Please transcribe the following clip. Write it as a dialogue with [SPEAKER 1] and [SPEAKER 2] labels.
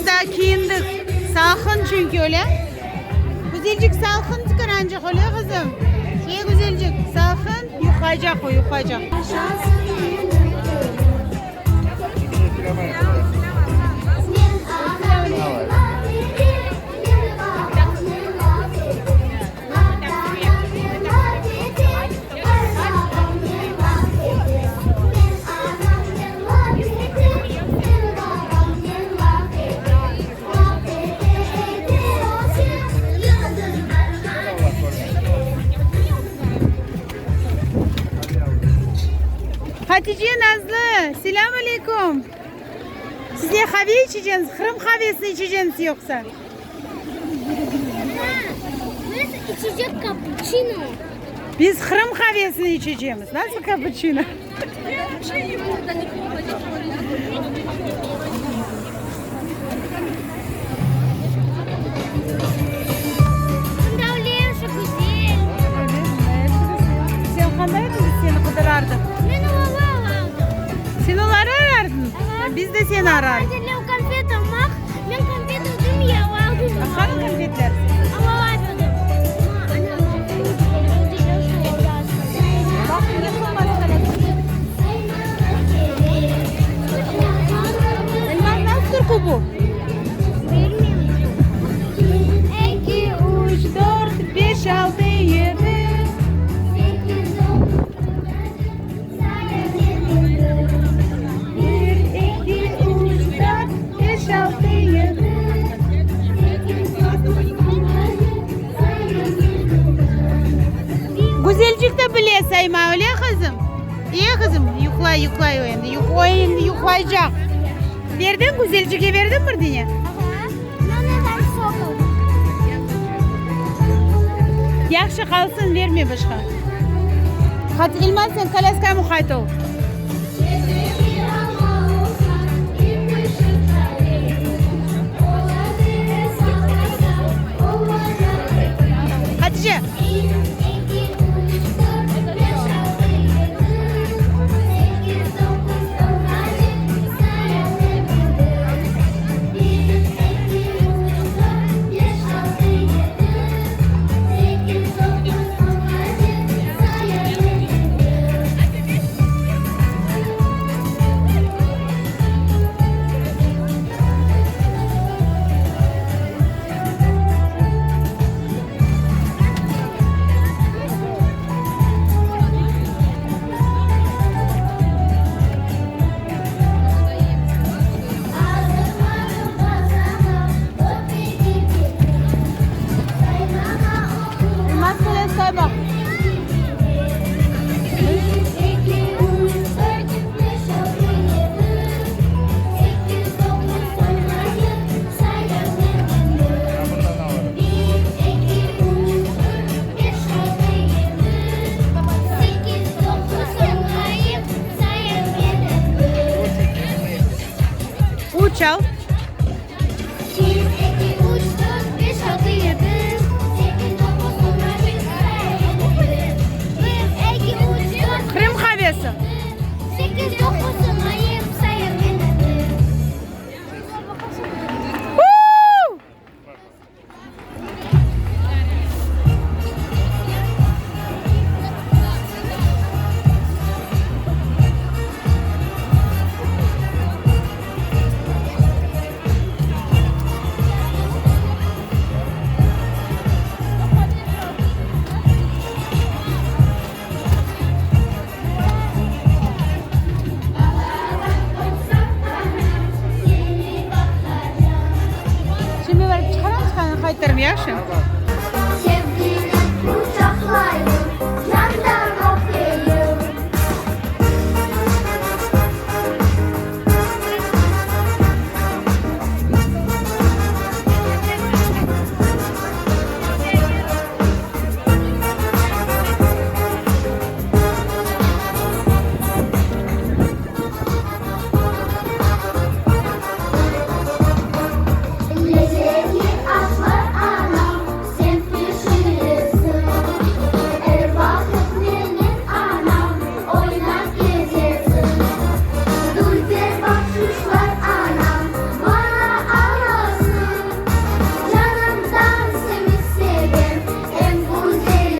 [SPEAKER 1] Biz daa kiyindik. Salqın çünki, öyle? Güzelcik, salqın tükânancıq, öyle, qızım? Ey, güzelcik, salqın? Yuqlaycaq o, yuqlaycaq. Hatice, Nazlı, selâm aleyküm! Siz ne qave içeceñiz, Qırım qavesini içeceñiz yoqsa?
[SPEAKER 2] Biz içecek kapuçino.
[SPEAKER 1] Biz Qırım qavesini içecemiz. Nasıl kapuçino?
[SPEAKER 2] Mında öyle er şey güzel.
[SPEAKER 1] Sen qanda ediñ, biz seni qıdırardıq.
[SPEAKER 2] Men olarnı arardım.
[SPEAKER 1] Sen olarnı arardıñ?
[SPEAKER 2] Aha.
[SPEAKER 1] Biz de seni arardıq.
[SPEAKER 2] Dediler konfet almaq. Men konfet aldım, ya aldım.
[SPEAKER 1] Qani konfetler?
[SPEAKER 2] Alalar dedim.
[SPEAKER 1] Baq, yıqılmaz qara. Elmaz, nasıl türkü bu?
[SPEAKER 2] Bilmeyim.
[SPEAKER 1] Eki, üç, dört, beş, altı, yedi. Bir, eki, üç, dört, beş, altı, yedi. Güzelcik de bile sayma, öyle qızım? İyi qızım, yuqlay, yuqlay o endi, o endi yuqlaycaq. Berdiñ, Güzelcike berdiñ bir dene? Yahşı qalsın, berme başqa. Hadi, Elmaz, sen kolâskaya muqayt ol. Hatice. Elmaz, kolâskaya baq.